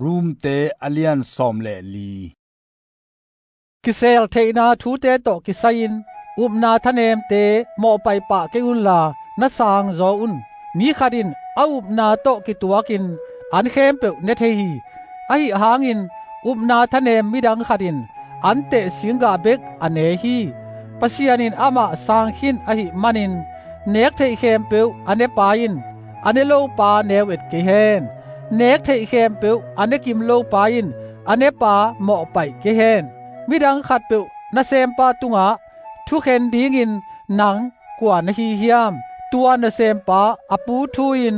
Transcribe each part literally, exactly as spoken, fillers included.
Romte a lian sawm le li. Kisel theihna thute tawh kisai-in upna thanemte mawhpaih pah kei unla, na sangzaw un. Mi khat in a upna tawh kituakin an khempeuh ne thei hi. Ahi hangin upna thanem midang khat in an teh singgah bek a ne hi. Pasian in amah sang khin ahih manin, nek theih khempeuh a nepa in a ne lopa neu et kei hen. Nek theih khempeuh a nekim lopa in a nepa mawhpaih kei hen. Midang khatpeuh nasempa tungah thukhen dingin nang kua na hi hiam? Tua nasempa a pu thu-in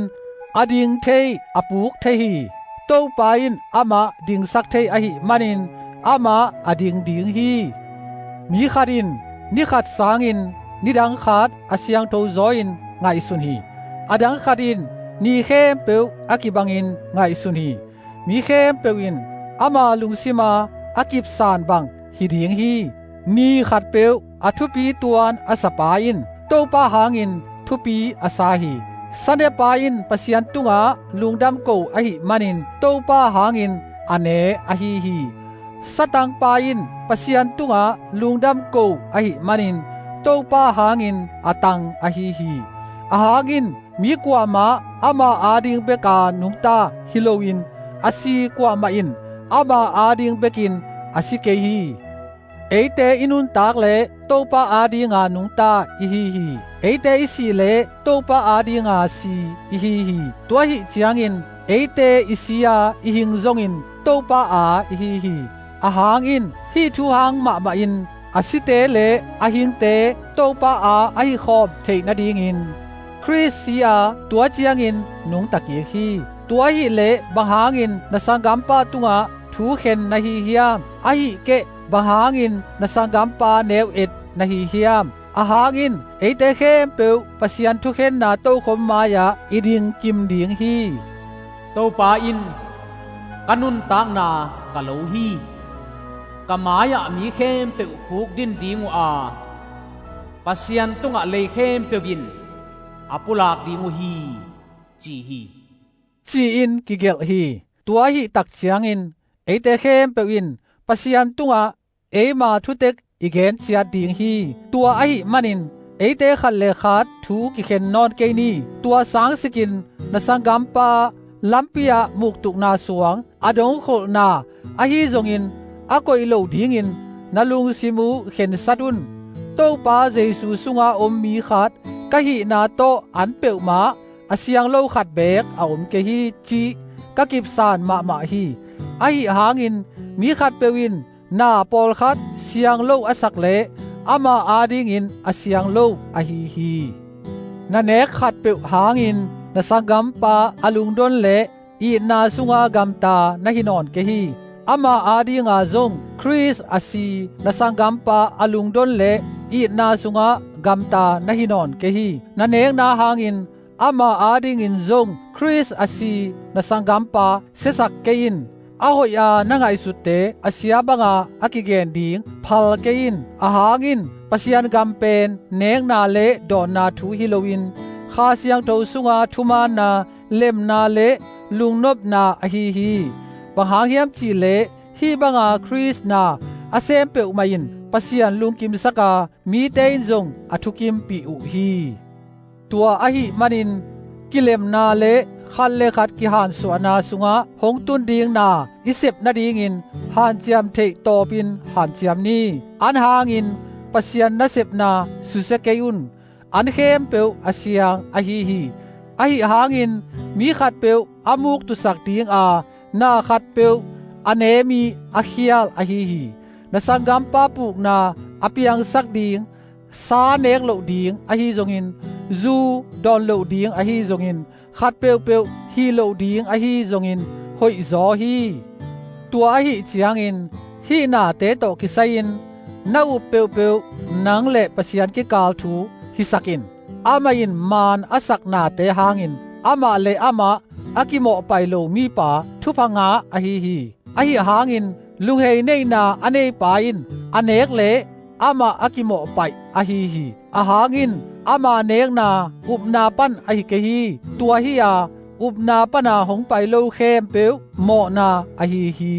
a ding thei, a puk thei hi. Topa in amah dingsak thei ahih manin amah a ding ding hi. Mi khat in ni khat sangin nidang khat a siangtho zaw-in ngaihsun hi. Adang khat in ni khempeuh a kibangin ngaihsun hi. Mi khempeuh in ama lungsima a kipsan bang hi ding hi. Ni khatpeuh a thupi tuan a sapa in Topa hangin thupi a sa hi. Sanepa in Pasian tungah lungdam ko ahih manin Topa hangin a ne ahi hi. Satangpa in Pasian tungah lungdam ko ahih manin Topa hangin a tang ahi hi. Ahang in mi kuamah ama ading beka nungta hi loin a si kuamah in ama ading bekin a si kei hi. Eite i nuntak leh Topa adinga nungta i hi hi. Eite i sih leh Topa adinga si i hi hi. Tua ahih ciangin eite i si-a i hing zongin Topa a i hi hi. Ahang in hih thu hang mahmahin a site le a hingte Topa a ahi khawm theih nadingin Khrist si-a tua ciangin nungta kik hi. Tua ahih leh bang hangin na sanggampa tungah thu khen na hi hiam? Ahih keh bang hangin na sanggampa neu et na hi hiam? Ahang in eite khempeuh Pasian thukhenna tokhom mai-ah i ding kim ding hi. Topa in ka nuntakna ka lo hi. Ka mai-ah mi khempeuh khukdin ding uh a, Pasian tungah lei khempeuh in a pulak ding uh hi, ci hi. Ci-in kigelh hi. Tua ahih tak ciangin eite khempeuh in Pasian tungah eima thutek i gen ciat ding hi. Tua ahih manin eite khat le khat thu kikhen nawn kei ni. Tua sangsikin na sanggampa lampi-ah muktukna suang a dongkholhna ahi zongin a koih loh dingin na lungsim uh khensat un. Topa Jesu sunga om mi khat ka hihna tawh an peuhmah a siang lo khat beek a om kei hi cih ka kipsan mahmah hi. Ahi hangin mi khatpeuh in na pawlkhat siang lo a sak leh ama adingin a siang lo ahi hi. Na nek khatpeuh hangin na sanggampa a lungdon leh itna sunga gamta na hi nawn kei hi. Ama adinga zong Khrist a si na sanggampa a lungdon leh itna sungah gamta na hi nawn kei hi. Na nekna hangin ama adingin zong Khrist a si na sanggampa siasak kei in. A hoih a na ngaihsutte a sia banga a kigen ding phal kei in. Ahang in Pasian gam pen nekna le dawnna thu hi loin Kha Siangtho sunga thumaanna, lemna le lungnopna ahi hi. Bang hang hiam cihleh hih banga Khrist na a sem peuhmah in Pasian lungkimsak a, mite in zong a thukimpih uh hi. Tua ahih manin kilemna le khat le khat kihansuahna sungah hong tun ding na i sep nadingin hanciam theih tawpin hanciam ni. An hangin Pasian nasepna susia kei un. An khempeuh a siang ahi hi. Ahi hangin mi khatpeuh a muktusak dinga na khatpeuh a ne mi a khial ahi hi. Na sanggampa pukna a piangsak ding, sa nek loh ding ahi zongin, zu dawn loh ding ahi zongin, khat peuhpeuh hih loh ding ahi zongin hoihzaw hi. Tua ahih ciangin hih nate tawh kisai-in na up peuhpeuh nang le Pasian kikal thu hisak in. Amah in maan a sak nate hangin amah le amah a kimawhpaih lo mipa thupha ngah ahi hi. Ahi hangin lunghei neihna a neipa in a nek leh amah a kimawhpaih ahi hi. Ahang in ama nekna upna pan ahi kei hi. Tua hi-a upna pana hong pai lo khempeuh mawhna ahi hi.